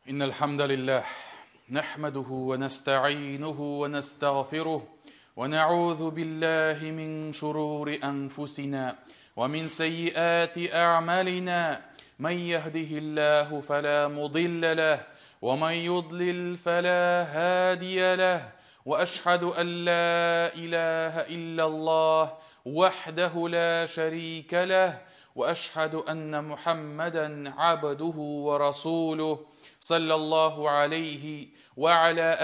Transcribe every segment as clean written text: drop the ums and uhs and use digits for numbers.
إن الحمد لله نحمده ونستعينه ونستغفره ونعوذ بالله من شرور أنفسنا ومن سيئات أعمالنا، من يهده الله فلا مضل له ومن يضلل فلا هادي له، وأشهد أن لا إله إلا الله وحده لا شريك له، وأشهد أن محمدا عبده ورسوله صلى الله عليه وعلى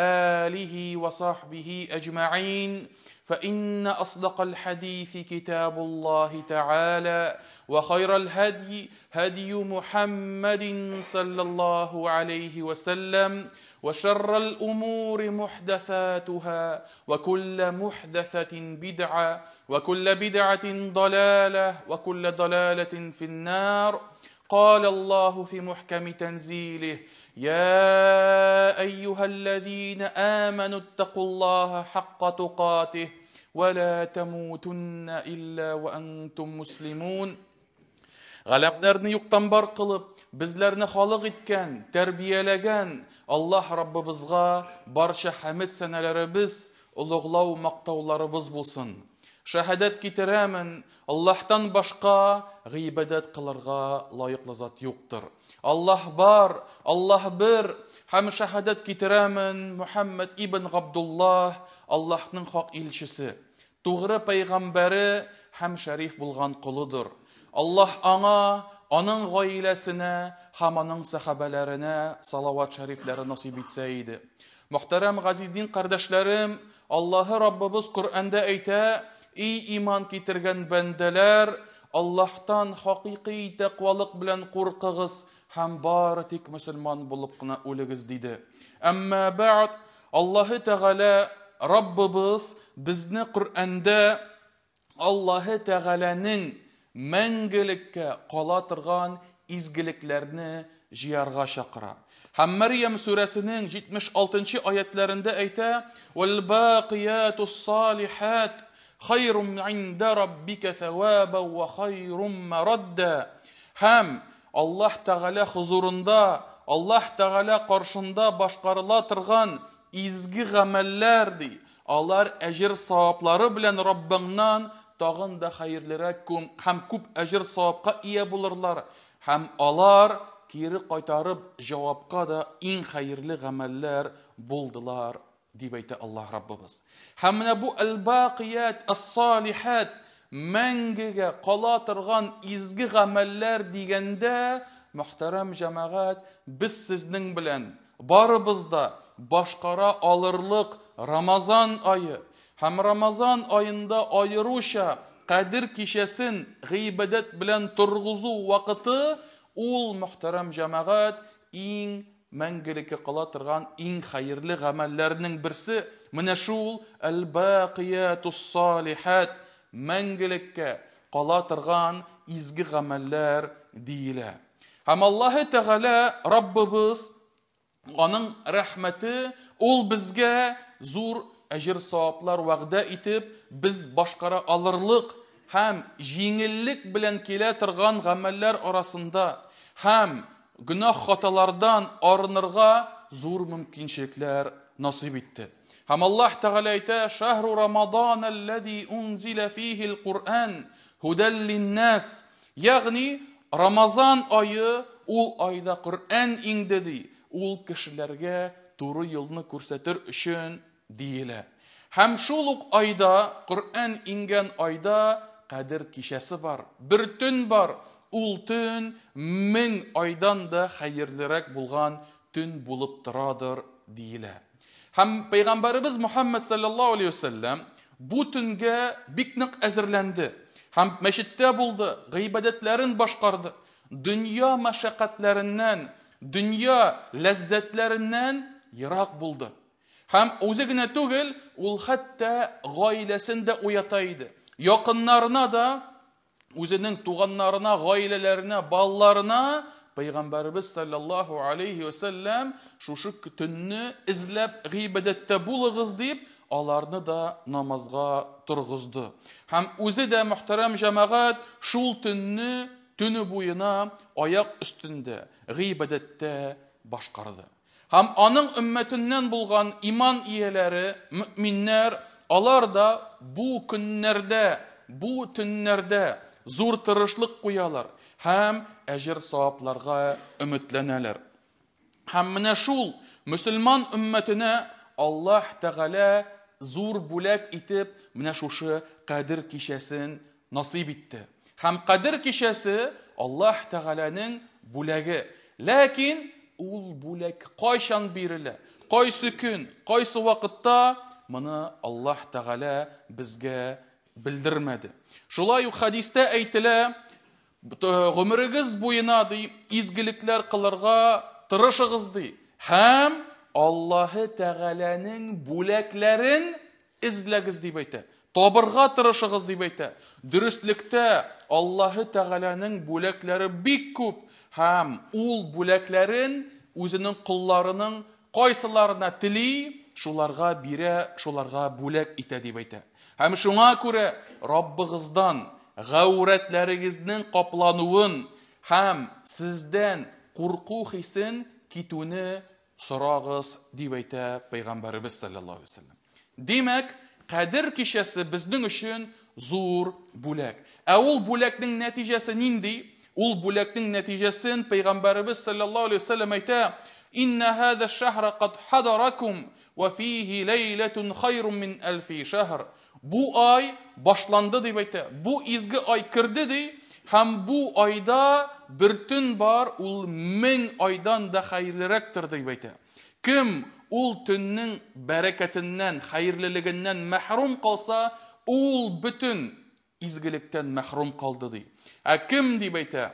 آله وصحبه أجمعين. فإن أصدق الحديث كتاب الله تعالى، وخير الهدي هدي محمد صلى الله عليه وسلم، وشر الأمور محدثاتها، وكل محدثة بدعة، وكل بدعة ضلالة، وكل ضلالة في النار. قال الله في محكم تنزيله: يا أيها الذين آمنوا اتقوا الله حق تقاته ولا تموتن إلا وأنتم مسلمون. Галәмнәрне юктан бар кылып, безләрне халык иткән, тәрбияләгән Аллаһ Раббыбызга барча хәмд сәнәләребез, олуглау мактауларыбыз булсын. Шәһадәт китерәмен, Аллаһтан башка гыйбадәт кылырга лаеклы зат юктыр. Аллаһ бар, Аллаһ бер, һәм шәһадәт китерәмен Мухаммад ибн Габдуллаһ, Аллаһның хак илчесе, тугры пәйгамбәре һәм шәриф булган колыдыр. Аллаһ аңа, аның гаиләсенә һәм аның сәхабәләренә салават шәрифләре насыйп итсә иде. Мөхтәрәм газиз дин кардәшләрем, Аллаһы Раббыбыз Коръәндә әйтә: "Эй иман китергән бәндәләр, Аллаһтан хакыйкый тәкъвалык белән куркыгыз һәм бары тик мөселман булып кына үлегез", диде. Әмма бәгъд, Аллаһы Тәгалә Раббыбыз безне Коръәндә Аллаһы Тәгаләнең мәңгелеккә кала торган изгелекләрне җыярга чакыра. Һәм Мәрьям сүрәсенең 76 аятларында әйтә: "Вал бақиятус салихат хайрун инда раббика саваба ва хайрун марадда". Һәм Аллаһ Тәгалә хузурында, Аллаһ Тәгалә каршында башкарыла торган изге гамәлләр ди, алар әҗер саваплары белән Раббыңнан тагын да хәерлерәк һәм күп әҗер савапка ия булырлар, һәм алар кире кайтарып җавапка да иң хәерле гамәлләр булдылар, дип әйтә Аллаһ Раббыбыз. Һәм менә бу әл-бақият ас-салихат, мәңгегә кала торган изге гамәлләр дигәндә, мөхтәрәм җәмәгать, без сезнең белән барыбыз да башкара алырлык Рамазан ае һәм Рамазан аенда аеруча Кадер кичәсен гыйбадәт белән торгызу вакыты, ул, мөхтәрәм җәмәгать, иң мәңгелеккә кала торган иң хәерле гамәлләрнең берсе, менә шул әл-бақиятус салихат, мәңгелеккә кала торган изге гамәлләр диелә. Һәм Аллаһы Тәгалә Раббыбыз, аның рәхмәте, ул безгә зур әҗер саваплар вәгъдә итеп, без башкара алырлык һәм җиңеллек белән килә торган гамәлләр арасында һәм гөнаһ хаталардан арынырга зур мөмкинчелекләр насыйп итте. Һәм Аллаһ Тәгалә әйтә: "Шаһру Рамадан аллази унзила фихи ал-Куръан һудан линнас". Ягъни Рамазан ае, ул айда Коръән иңде ди, ул кешеләргә туры юлны күрсәтер өчен диелә. Һәм шул ук айда, Коръән иңгән айда Кадер кичәсе бар, бер төн бар. Ул төн 1000 айдан да хәерлерәк булган төн булып торадыр диелә. Һәм Пәйгамбәребез Мухаммад саллаллаһу алейхи вәсәлләм бу төнгә бик нык әзерләнде. Һәм мәчеттә булды, гыйбадәтләрен башкарды. Дөнья мәшәкатьләреннән, дөнья ләззәтләреннән ерак булды. Һәм үзе генә түгел, ул хәтта гаиләсен дә уята иде. Якыннарына да, үзенең туганнарына, гаиләләренә, балаларына Пәйгамбәребез саллаллаһу алейхи вәсәлләм шушы төнне эзләп гыйбадәттә булыгыз дип, аларны да намазга торгызды. Һәм үзе дә, мөхтәрәм җәмәгать, шул төнне төне буена аяк өстендә гыйбадәттә башкарды. Һәм аның өммәтеннән булган иман ияләре, мөэминнәр, алар да бу көннәрдә, бу төннәрдә зур тырышлык куялар һәм әҗер-савапларга өметләнәләр. Һәм менә шул мөселман өммәтенә Аллаһ Тәгалә зур бүләк итеп менә шушы Кадер кичәсен насыйп итте. Һәм Кадер кичәсе Аллаһ Тәгаләнең бүләге. Ләкин ул бүләк кайчан бирелә, кайсы көн, кайсы вакытта, моны Аллаһ Тәгалә безгә белдермәде. Шулай ук хәдистә әйтелә, гомерегез буена ди, изгелекләр кылырга тырышыгыз ди. Һәм Аллаһы Тәгаләнең бүләкләрен эзләгез дип әйтә. Табырга тырышыгыз дип әйтә. Дөреслектә Аллаһы Тәгаләнең бүләкләре бик күп һәм ул бүләкләрен үзенең колларының кайсыларына тели, шуларга бирә, шуларга бүләк итә дип әйтә. Һәм шуңа күрә Раббыгыздан гаурәтләрегезнең каплануын һәм сездән курку хисен китүне сорагыз, дип әйтә Пәйгамбәребез саллаллаһу алейһи ва сәлләм. Димәк, Кадер кичәсе безнең өчен зур бүләк. Ә ул бүләкнең нәтиҗәсе нинди? Ул бүләкнең нәтиҗәсен Пәйгамбәребез саллаллаһу алейһи ва сәлләм әйтә: "Инна һаза шахра кад хадаракум ва фихи ләйләтун хайрун мин әлфи шахр." Бу ай башланды дип әйтә. Бу изге ай керде ди, һәм бу айда бер төн бар, ул 1000 айдан да хәерлерәктер дип әйтә. Кем ул төннең бәрәкәтеннән, хәерлелегеннән мәхрүм калса, ул бөтен изгелектән мәхрүм калды ди. Ә кем дип әйтә,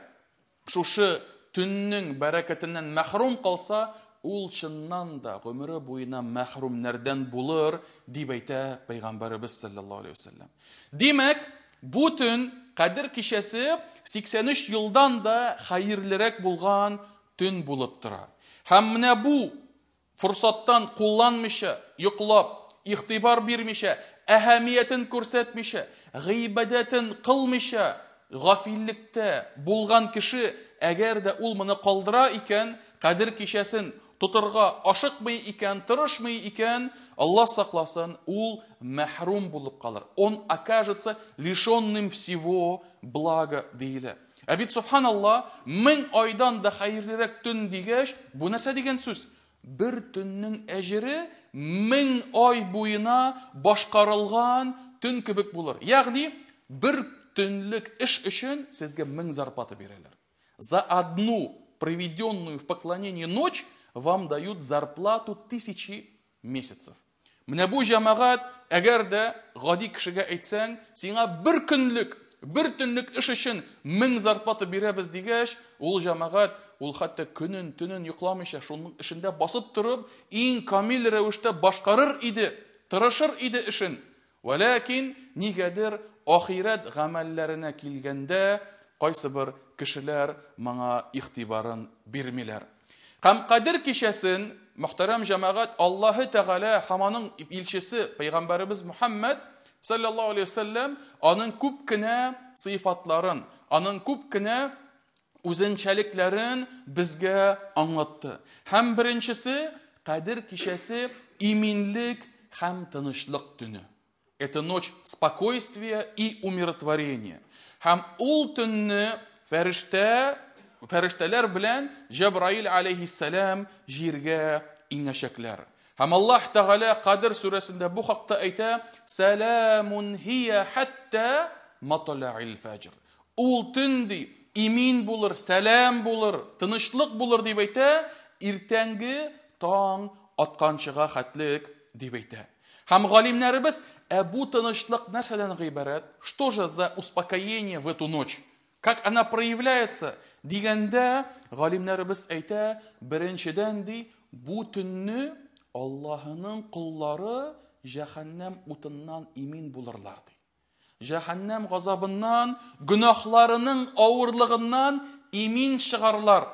шушы төннең бәрәкәтеннән мәхрүм калса, ул чыннан да гомере буена мәхрүмнәрдән булыр, дип әйтә Пәйгамбәребез саллаллаһу алейһи ва сәлләм. Димәк, бу төн Кадер кичәсе 83 елдан да хәерлерәк булган төн булып тора. Һәм менә бу форсаттан кулланмыйча, йоклап, игътибар бирмичә, әһәмиятен күрсәтмичә, гыйбадәтен кылмыйча, гафиллектә булган кеше, әгәр дә ул моны калдыра икән, Кадер кичәсен тотырга ашыкмый икән, тырышмый икән, Алла сакласын, ул мәхрүм булып калыр. Он окажется лишенным всего блага, диелә. Ә бит субханалла, 1000 айдан да хәерлерәк төн дигәч, бу нәрсә дигән сүз? Бер төннең әҗере 1000 ай буена башкарылган төн кебек булыр. Ягъни, бер төнлек эш өчен сезгә 1000 зарплата бирәләр. За одну проведенную в поклонении ночь вам дают зарплату 1000 месяцев. Менә бу җәмәгать, әгәр дә гади кешегә әйтсәң, сиңа бер көнлек, бер төнлек эш өчен 1000 зарплата бирәбез дигәч, ул җәмәгать, ул хәтта көнен, төнен йокламыйча, шуның эшендә басып торып, иң камил рәвештә башкарыр иде, тырышыр иде эшен. Вәләкин нигәдер ахирәт гамәлләренә килгәндә, кайсы бер кешеләр моңа игътибарын бирмиләр. Һәм Кадер кичәсен, мөхтәрәм җәмәгать, Аллаһы Тәгалә һәм аның илчесе Пәйгамбәребез Мухаммад саллаллаһу алейһи ва сәлләм аның күп кенә сыйфатларын, аның күп кенә үзенчәлекләрен безгә аңлатты. Һәм беренчесе, Кадер кичәсе иминлек һәм тынычлык төне. Это ночь спокойствия и умиротворения. Һәм ул төнне фәрештәләр белән Җәбраил алейхиссалам җиргә иңәчәкләр. Һәм Аллаһ Тәгалә Кадер сүрәсендә бу хакта әйтә: Сәламун хия хатта матла'ил фәҗр. Ул төн ди, имин булыр, сәлам булыр, тынычлык булыр дип әйтә, иртәнге таң атканчыга хәтлек дип әйтә. Һәм галимнәребез, ә бу тынычлык нәрсәдән гыйбарәт? Что же за успокоение в эту ночь? Как она проявляется? Дигәндә, галимнәребез әйтә, беренчедән ди, бу төнне Аллаһының коллары җәһәннәм утыннан имин булырлар ди. Җәһәннәм газабыннан, гөнаһларының авырлыгыннан имин чыгарлар.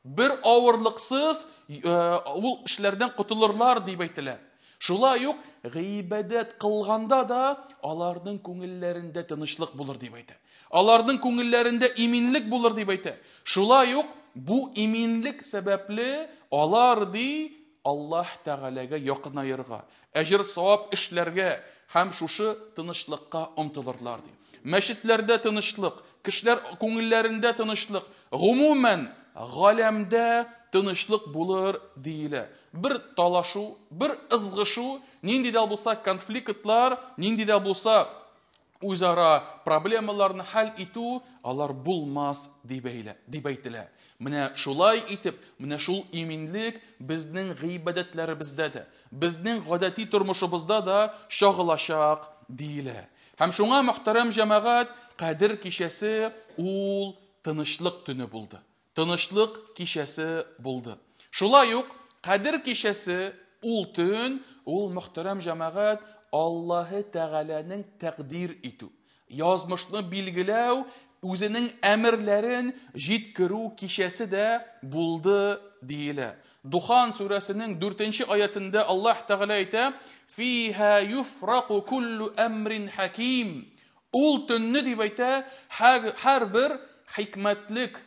Бер авырлыксыз ул эшләрдән котылырлар дип әйтелә. Шулай ук гыйбадәт кылганда да аларның күңелләрендә тынычлык булыр дип әйтә. Аларның күңелләрендә иминлек булыр дип әйтә. Шулай ук бу иминлек сәбәпле алар ди Аллаһ Тәгаләгә якынаерга, әҗер-савап эшләргә һәм шушы тынычлыкка омтылырлар ди. Мәчетләрдә тынычлык, кешеләр күңелләрендә тынычлык, гомумән, галәмдә тынычлык булыр диелә. Бер талашу, бер ызгышу, нинди дә булса конфликтлар, нинди дә булса үзара проблемаларны хәл итү алар булмас дип әйтелә. Менә шулай итеп, менә шул иминлек безнең гыйбадәтләребездә дә, безнең гадәти тормышыбызда да чагылачак диелә. Һәм шуңа, мөхтәрәм җәмәгать, Кадер кичәсе ул тынычлык төне булды. Тынычлык кичәсе булды. Шулай ук Кадер кичәсе ул төн, ул, мөхтәрәм җәмәгать, Аллаһы Тәгаләнең тәкъдир итү, язмышны билгеләү, үзенең әмерләрен җиткерү кичәсе дә булды диелә. Духан сүрәсенең 4 аятендә Аллаһ Тәгалә әйтә: "Фиһа юфраку куллу әмрин хаким". Ул төнне дип әйтә, һәрбер хикмәтлек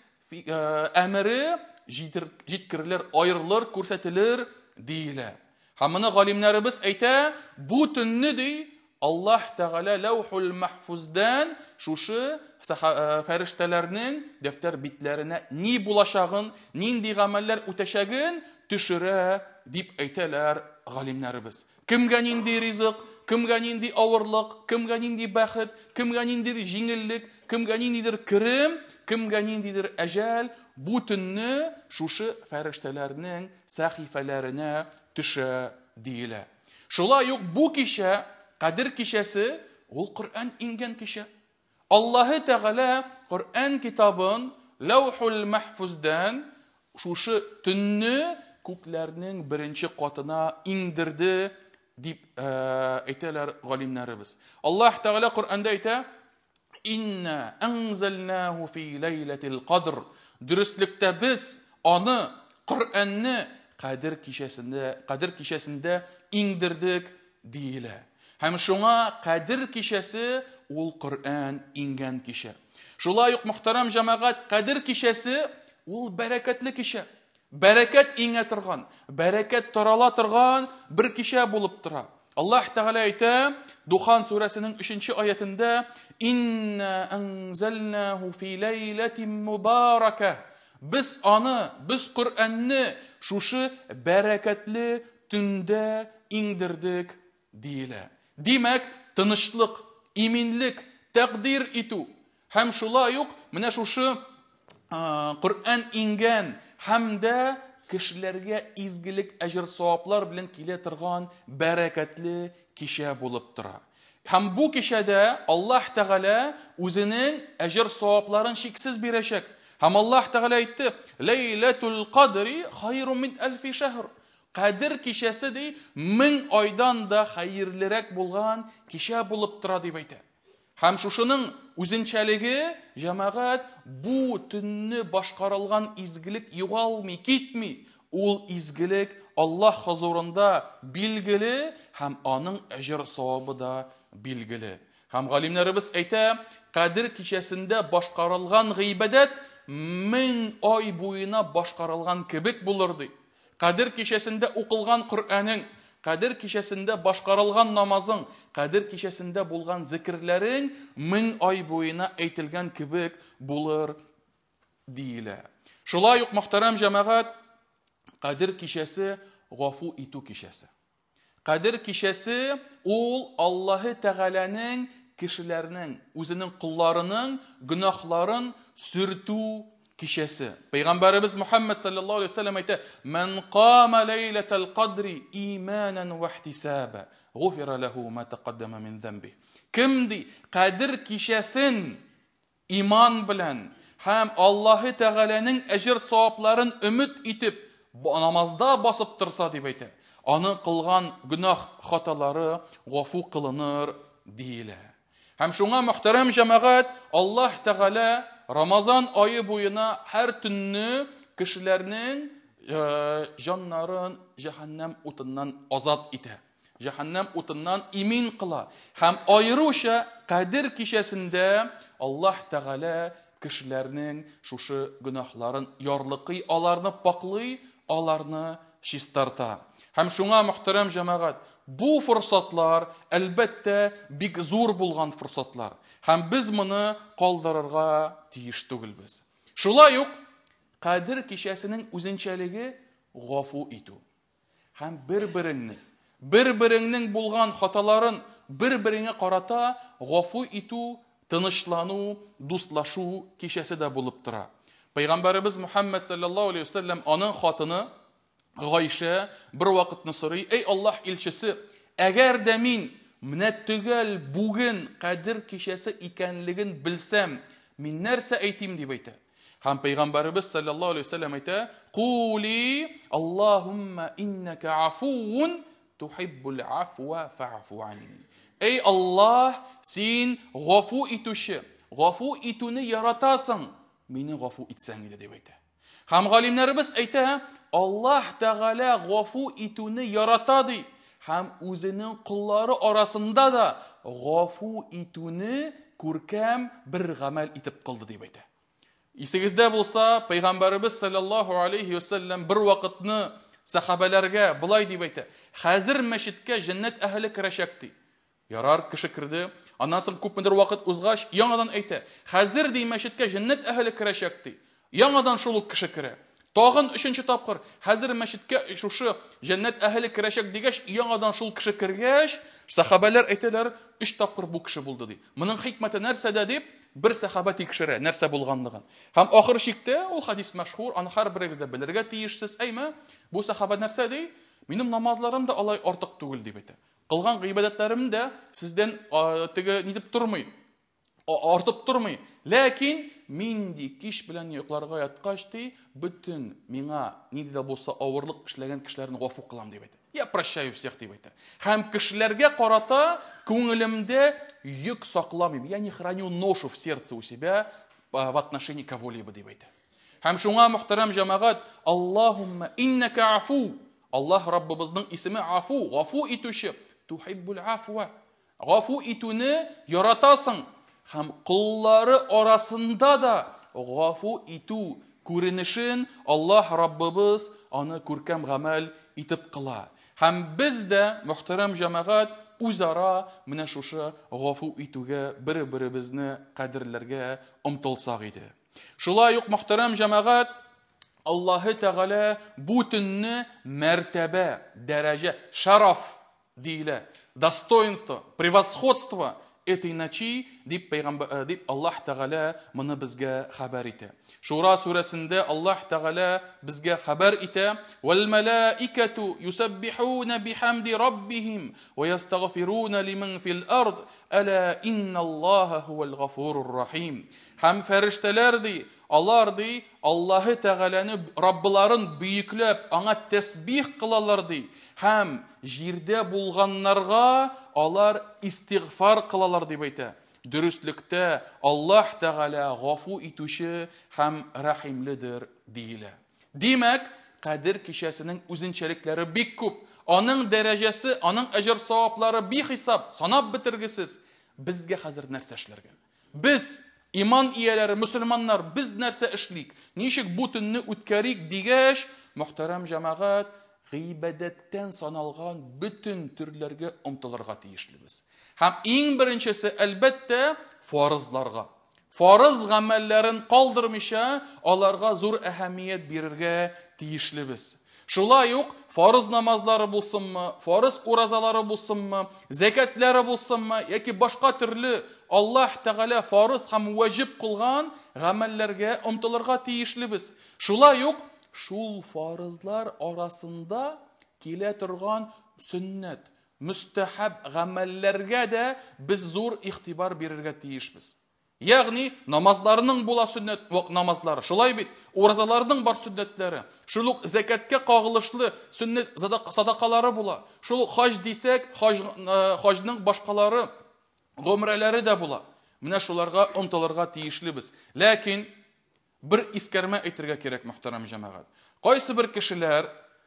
әмере җиткерелер, аерылыр, күрсәтелер диелә. Һәм моны галимнәребез әйтә, бу төнне ди Аллаһ Тәгалә Ләүхул Мәхфуздән шушы фәрештәләрнең дәфтәр битләренә ни булачагын, нинди гамәлләр үтәчәген төшерә дип әйтәләр галимнәребез. Кемгә нинди ризык, кемгә нинди авырлык, кемгә нинди бәхет, кемгә ниндидер җиңеллек, кемгә ниндидер керем, кемгә ниндидер әҗәл, бу төнне шушы фәрештәләрнең сәхифәләренә төшә диелә. Шулай ук бу кичә, Кадер кичәсе, ул Коръән иңгән кичә. Аллаһы Тәгалә Коръән китабын Ләүхул Мәхфуздән шушы төнне күкләрнең беренче катына иңдерде дип әйтәләр галимнәребез. Аллаһ Тәгалә Коръәндә әйтә: "Инна анзалнаху фи ләйләтил кадр". Дөреслектә без аны, Коръәнне Кадер кичәсендә, Кадер кичәсендә иңдердек диелә. Һәм шуңа Кадер кичәсе ул Коръән иңгән кичә. Шулай ук, мөхтәрәм җәмәгать, Кадер кичәсе ул бәрәкәтле кичә. Бәрәкәт иңә торган, бәрәкәт тарала торган бер кичә булып тора. Аллаһ Тәгалә әйтә, Духан сүрәсенең 3 аятендә: "Инна анзалнаху фи ләйләтин мубарака". Без аны, без Коръәнне шушы бәрәкәтле төндә иңдердек диелә. Димәк, тынычлык, иминлек, тәкъдир итү һәм шулай ук менә шушы Коръән иңгән һәм дә кешеләргә изгелек, әҗер-саваплар белән килә торган бәрәкәтле кичә булып тора. Һәм бу кичәдә Аллаһ Тәгалә үзенең әҗер-савапларын чиксез бирәчәк. Һәм Аллаһ Тәгалә әйтте: "Ләйләтул кадри хайрун мин әлфи шәһр". Кадер кичәсе ди, 1000 айдан да хәерлерәк булган кичә булып тора дип әйтә. Һәм шушының үзенчәлеге, җәмәгать, бу төнне башкарылган изгелек югалмый, китми. Ул изгелек Аллаһ хозурында билгеле һәм аның әҗер-савабы да билгеле. Һәм галимнәребез әйтә, Кадер кичәсендә башкарылган гыйбадәт 1000 ай буена башкарылган кебек булыр ди. Кадер кичәсендә укылган Коръәнең, Кадер кичәсендә башкарылган намазың, Кадер кичәсендә булган зикерләрең 1000 ай буена әйтелгән кебек булыр диелә. Шулай ук, мөхтәрәм җәмәгать, Кадер кичәсе гафу итү кичәсе. Кадер кичәсе ул Аллаһы Тәгаләнең кешеләрнең, үзенең колларының гөнаһларын сөртү кичәсе. Пәйгамбәребез Мухаммад саллаллаһу алейһи ва сәлләм әйтә: "Ман кама ләйләтәл кадри иманан ва ихтисаба, гуфира ләһу ма тәкаддама мин замби". Кем ди Кадер кичәсен иман белән һәм Аллаһы Тәгаләнең әҗер-савапларын өмет итеп намазда басып торса дип әйтә, аның кылган гөнаһ хаталары гафу кылыныр диелә. Һәм шуңа, мөхтәрәм җәмәгать, Аллаһ Тәгалә Рамазан ае буена һәр төнне кешеләрнең җаннарын җәһәннәм утыннан азат итә. Җәһәннәм утыннан имин кыла. Һәм аеруча Кадер кичәсендә Аллаһ Тәгалә кешеләрнең шушы гөнаһларын ярлыкый, аларны паклый, аларны чистарта. Һәм шуңа, мөхтәрәм җәмәгать, бу форсатлар, әлбәттә, бик зур булган форсатлар. Һәм без моны калдырырга тиеш түгелбез. Шулай ук Кадер кичәсенең үзенчәлеге гафу итү. Һәм бер-береңне, бер-береңнең булган хаталарын бер-береңә карата гафу итү, тынычлану, дуслашу кичәсе дә булып тора. Пәйгамбәребез Мухаммад саллаллаһу алейхи вәсәлләм аның хатыны Гайшә бер вакытны сорый: "Эй Аллаһ илчесе, әгәр дә мин менә төгәл бүген Кадер кичәсе икәнлеген белсәм, мин нәрсә әйтим?" дип әйтә. Һәм пәйгамбәребез саллаллаһу алейхи вәсәлләм әйтә: "Кули Аллаһумма иннака афуун тухиббул афва фа'фу анни." Эй Аллаһ, син гафу итүче, гафу итүне яратасың, мине гафу итсәң иде дип әйтә. Һәм галимнәребез әйтә, Аллаһ Тәгалә гафу итүне ярата ди. Һәм үзенең коллары арасында да гафу итүне күркәм бер гамәл итеп кылды дип әйтә. Исегездә булса, Пәйгамбәребез саллаллаһу алейхи вәсәлләм бер вакытны сәхабәләргә болай дип әйтә: "Хәзер мәчеткә җәннәт әһеле керәчәк" ди. Ярар, кеше керде. Аннан соң күпмедер вакыт узгач, яңадан әйтә: "Хәзер ди мәчеткә җәннәт әһеле керәчәк" ди. Яңадан шул ук кеше керә. Тагын өченче тапкыр, хәзер мәчеткә шушы җәннәт әһеле керәчәк дигәч, яңадан шул кеше кергәч, сәхабәләр әйтәләр, өч тапкыр бу кеше булды ди. Моның хикмәте нәрсәдә дип, бер сәхабә тикшерә, нәрсә булганлыгын. Һәм ахыр чиктә ул хадис мәшһүр, аны һәрберегез дә белергә тиешсез, әйме? Бу сәхабә нәрсә ди? Минем намазларым да алай артык түгел дип әйтә. Кылган гыйбадәтләрем дә сездән теге нитеп тормый, артып тормый. Ләкин мин ди кич белән йокларга яткач ди, бөтен миңа нинди дә булса авырлык эшләгән кешеләрне гафу кылам дип әйтә. Я прощаю всех дип әйтә. Һәм кешеләргә карата күңелемдә йөк сакламыйм. Я не храню ношу в сердце у себя в отношении кого-либо дип әйтә. Һәм шуңа, мөхтәрәм җәмәгать, Аллаһумма иннәкә афу. Аллаһ Раббыбызның исеме Афу, гафу итүче. Тухиббул афва. Гафу итүне яратасың. Һәм коллары арасында да гафу итү күренешен Аллаһ Раббыбыз аны күркәм гамәл итеп кыла. Һәм без дә, мөхтәрәм җәмәгать, үзара менә шушы гафу итүгә бер-беребезне кадерләргә омтылсак иде. Шулай ук, мөхтәрәм җәмәгать, Аллаһы Тәгалә бу төнне мәртәбә, дәрәҗә, шараф диелә, достоинство, превосходство этой ночи дип пәйгамбәр э, дип Аллаһ Тәгалә моны безгә хәбәр итә. Шура сүрәсендә Аллаһ Тәгалә безгә хәбәр итә: "Вәл мәлаикату юсаббихуна бихамди раббихим ва ястагфируна лиман фил ард, ала инналлаһа хуал гафурур рахим." Һәм фәрештәләр ди, алар ди, Аллаһы Тәгаләне Раббыларын бөекләп, аңа тәсбих кылалар ди. Һәм җирдә булганнарга алар истигъфар кылалар дип әйтә. Дөреслектә Аллаһ Тәгалә гафу итүче һәм рәхимледер диелә. Димәк, Кадер кичәсенең үзенчәлекләре бик күп. Аның дәрәҗәсе, аның әҗер-саваплары бихисап, санап бетергесез. Безгә хәзер нәрсә эшләргә? Без, иман ияләре, мөселманнар, без нәрсә эшлик? Ничек бу төнне үткәрик дигәч, мөхтәрәм җәмәгать, гыйбадәттән саналган бөтен төрләргә омтылырга тиешлебез. Һәм иң беренчесе, әлбәттә, фарызларга. Фарыз гамәлләрен калдырмыйча, аларга зур әһәмият бирергә тиешлебез. Шулай ук фарыз намазлары булсынмы, фарыз уразалары булсынмы, зәкәтләре булсынмы яки башка төрле Аллаһ Тәгалә фарыз һәм вәҗиб кылган гамәлләргә омтылырга тиешлебез. Шулай ук шул фарызлар арасында килә торган сөннәт, мөстәхәб гамәлләргә дә без зур игътибар бирергә тиешбез. Ягъни намазларының була сөннәт вак намазлары. Шулай бит, уразаларның бар сөннәтләре. Шул ук зәкәткә кагылышлы сөннәт садакалары була. Шул ук хаҗ дисәк, хаҗ, э, хаҗның башкалары, гомрәләре дә була. Менә шуларга омтылырга тиешлебез. Ләкин Бер искәрмә әйтергә кирәк, мөхтәрәм җәмәгать. Кайсы бер кешеләр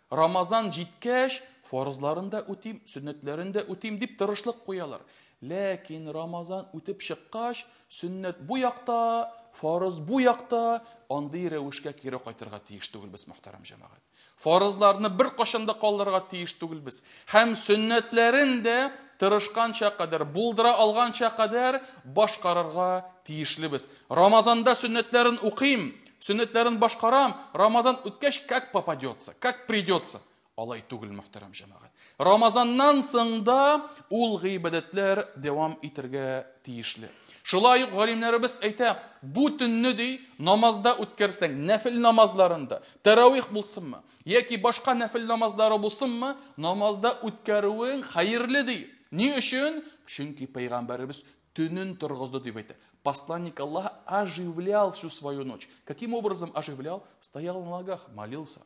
Рамазан җиткәч, фарызларын да үтим, сөннәтләрен дә үтим дип тырышлык куялар. Ләкин Рамазан үтеп чыккач, сөннәт бу якта, фарыз бу якта, андый рәвешкә кире кайтырга тиеш түгелбез, мөхтәрәм җәмәгать. Фарызларны беркайчан да калдырырга тиеш түгелбез. Һәм сөннәтләрен дә тырышканча кадәр, булдыра алганча кадәр башкарырга тиешлебез. Рамазанда сөннәтләрен укыйм, сөннәтләрен башкарам, Рамазан үткәч, как попадется, как придется. Алай түгел, мөхтәрәм җәмәгать. Рамазаннан соң да ул гыйбадәтләр дәвам итәргә тиешле. Шулай ук галимнәребез әйтә, бу төнне ди, намазда үткәрсәң, нәфил намазларында, тәравих булсынмы, яки башка нәфил намазлары булсынмы, намазда үткәрүең хәерле ди. Ни өчен? Чөнки пәйгамбәребез төнен торгызды дип әйтә. Посланник Аллаха оживлял всю свою ночь. Каким образом оживлял? Стоял на ногах, молился.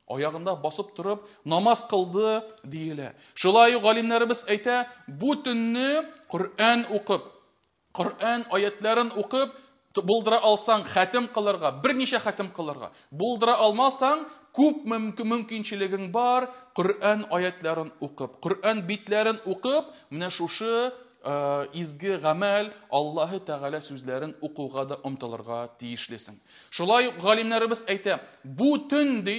Аягында басып торып, намаз кылды диелә. Шулай ук галимнәребез әйтә, бу төнне Коръән укып, Коръән аятларын укып, булдыра алсаң, хәтем кылырга, берничә хәтем кылырга. Булдыра алмасаң, күп мөмкинчелегең бар, Коръән аятларын укып, Коръән битләрен укып, менә шушы изге гамәл Аллаһы Тәгалә сүзләрен укуга да омтылырга тиешлесең. Шулай ук галимнәребез әйтә, бу төн ди,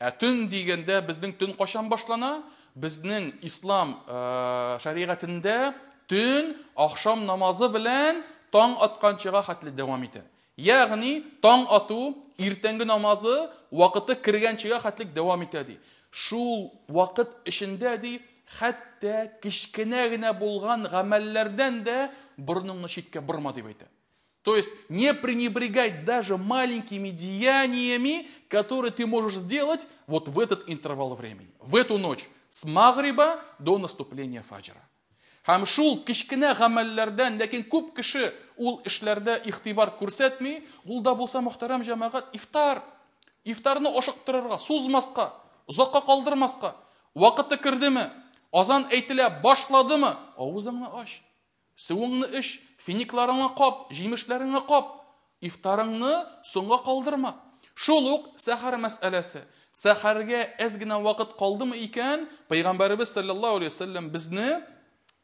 ә төн дигәндә безнең төн кайчан башлана? Безнең ислам шәригатендә төн ахшам намазы белән таң атканчыга хәтле дәвам итә. Ягъни таң ату, иртәнге намазы вакыты кергәнчегә хәтлек дәвам итә ди. Шул вакыт эчендә ди, хәтта кечкенә генә булган гамәлләрдән дә борыныңны читкә борма дип әйтә. То есть не пренебрегать даже маленькими деяниями, которые ты можешь сделать вот в этот интервал времени, в эту ночь, с магриба до наступления фаджра. Һәм шул кечкенә гамәлләрдән, ләкин күп кеше ул эшләрдә игътибар күрсәтми, ул да булса, мөхтәрәм җәмәгать, ифтар. Ифтарны ашыктырырга, сузмаска, озакка калдырмаска. Вакыты кердеме? Азан әйтелә башладымы? Авызыңны ач. Суыңны эч, финикларыңны кап, җимешләреңне кап. Ифтарыңны соңга калдырма. Шул ук сәхәр мәсьәләсе. Сәхәргә әз генә вакыт калдымы икән, Пәйгамбәребез саллаллаһу алейһи вәсәлләм безне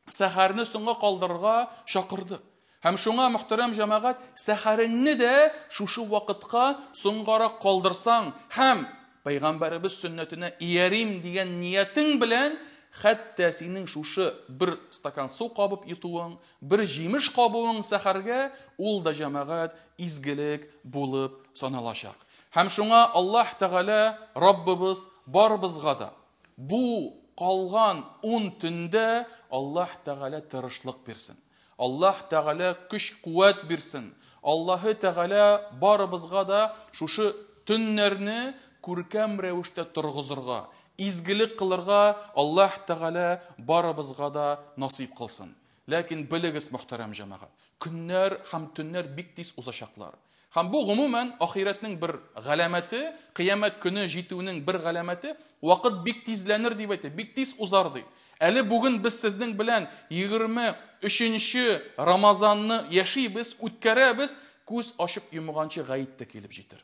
сәхәрне соңга калдырырга чакырды. Һәм шуңа, мөхтәрәм җәмәгать, сәхәреңне дә шушы вакытка соңгарак калдырсаң һәм Пәйгамбәребез сөннәтенә иярим дигән ниятең белән, хәтта синең шушы бер стакан су кабып йотуың, бер җимеш кабуың сәхәргә, ул да җәмәгать изгелек булып саналачак. Һәм шуңа Аллаһ Тәгалә Раббыбыз барыбызга да бу калган 10 төндә Аллаһ Тәгалә тырышлык бирсен. Аллаһ Тәгалә көч-куәт бирсен. Аллаһы Тәгалә барыбызга да шушы төннәрне күркәм рәвештә торгызырга, изгелек кылырга Аллаһ Тәгалә барыбызга да насыйп кылсын. Ләкин белегез, мөхтәрәм җәмәгать, көннәр һәм төннәр бик тиз узачаклар. Һәм бу гомумән ахирәтнең бер галәмәте, кыямәт көне җитүнең бер галәмәте, вакыт бик тизләнер дип әйтә, бик тиз узар ди. Әле бүген без сезнең белән 23 Рамазанны яшибез, үткәрәбез, күз ачып йомганчы гаит тә килеп җитер.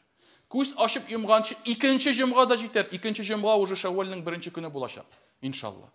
Күз ачып йомганчы икенче җомга да җитәр. Икенче җомга уже Шәүвәлнең беренче көне булачак, иншалла.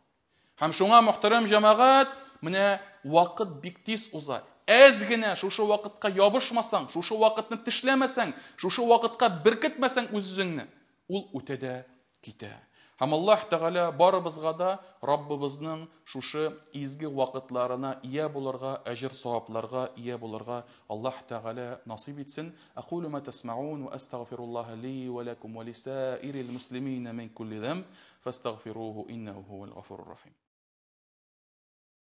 Һәм шуңа, мөхтәрәм җәмәгать, менә вакыт бик тиз уза. Әз генә шушы вакытка ябышмасаң, шушы вакытны тешләмәсәң, шушы вакытка беркетмәсәң үз-үзеңне, ул үтә дә китә. Һәм Аллаһ Тәгалә барыбызга да Раббыбызның шушы изге вакытларына ия булырга, әҗер-савапларга ия булырга Аллаһ Тәгалә насыйп итсен. Акулу ма тасмаун ва астагфируллаһа ли ва лакум ва лисаирил муслимина мин кулли замб фастагфируху иннаху хувал гафурур рахим.